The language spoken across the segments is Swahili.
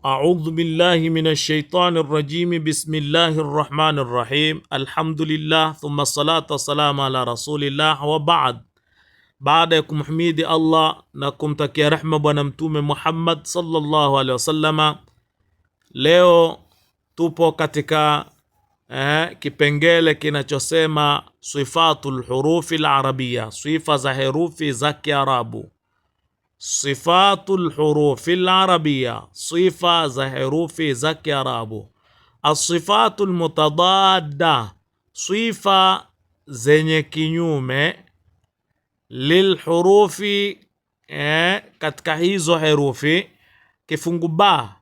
A'udhu billahi minash shaitani rrajim. Bismillahir rahmanir rahim. Alhamdulillah thumma salatu wassalamu ala rasulillah wa ba'd. Baada ya kumhimidi Allah na kumtakia rehma Bwana Mtume Muhammad sallallahu alaihi wasallama, leo tupo katika kipengele kinachosema sifatul hurufi al-arabia, sifa za herufi za Kiarabu. Sifatul hurufi al-arabia, sifa za herufi za Kiarabu. Asifatul mutadadda, sifa zenye kinyume lilhurufi, katika hizo herufi. Kifungu ba,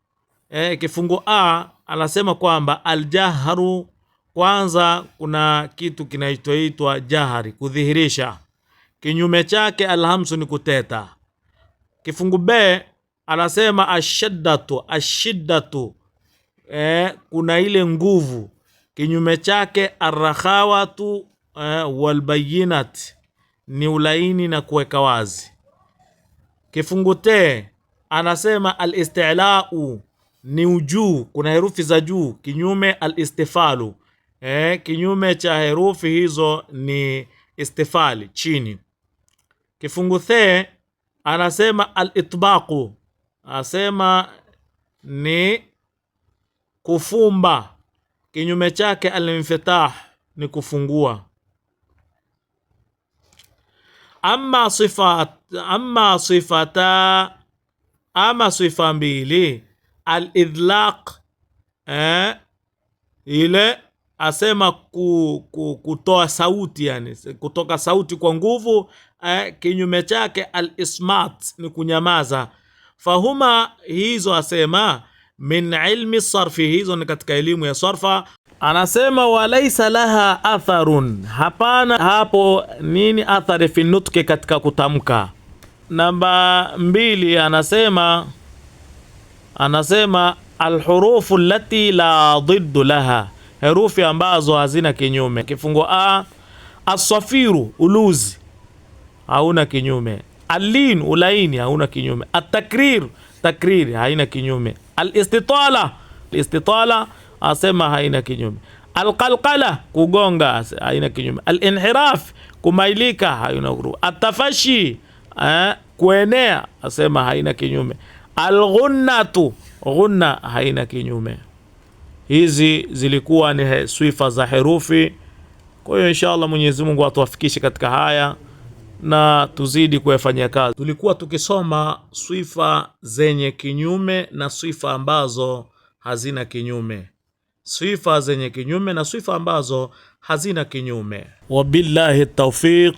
kifungu a anasema kwamba aljahru, kwanza kuna kitu kinachoitwa jahari, kudhihirisha. Kinyume chake alhamsu ni kuteta. Kifungu b anasema ashiddatu, ashiddatu, kuna ile nguvu. Kinyume chake arrakhawatu, walbayinat ni ulaini na kuweka wazi. Kifungu te anasema alistilau ni ujuu, kuna herufi za juu. Kinyume alistifalu, kinyume cha herufi hizo ni istifali, chini. Kifungu the anasema alitbaqu, anasema ni kufumba. Kinyume chake alinfitah ni kufungua. Amma sifat, amma sifata, ama sifa mbili alidlaq, ile asema kutoa sauti, yani kutoka sauti kwa nguvu, kinyume chake alismat ni kunyamaza. Fahuma hizo asema min ilmi sarfi, hizo ni katika elimu ya sarfa. Anasema walaisa laha atharun, hapana hapo nini athari fi nutki, katika kutamka. Namba 2 anasema alhurufu allati la dhiddu laha, herufi ambazo hazina kinyume. Kifungu a asafiru, uluzi, hauna kinyume. Alin, ulaini, hauna kinyume. Atakrir, takriri, haina kinyume. Alistitala, istitala asema haina kinyume. Alqalqala, kugonga, haina kinyume. Alinhiraf, kumailika, haina kinyume. Atafashi, kuenea, asema haina kinyume. Alghunnatu, ghunna, haina kinyume. Hizi zilikuwa ni sifa za herufi. Kwa hiyo inshallah Mwenyezi Mungu atuwafikishe katika haya na tuzidi kuyafanyia kazi. Tulikuwa tukisoma sifa zenye kinyume na sifa ambazo hazina kinyume. Sifa zenye kinyume na sifa ambazo hazina kinyume. Wabillahi tawfiq.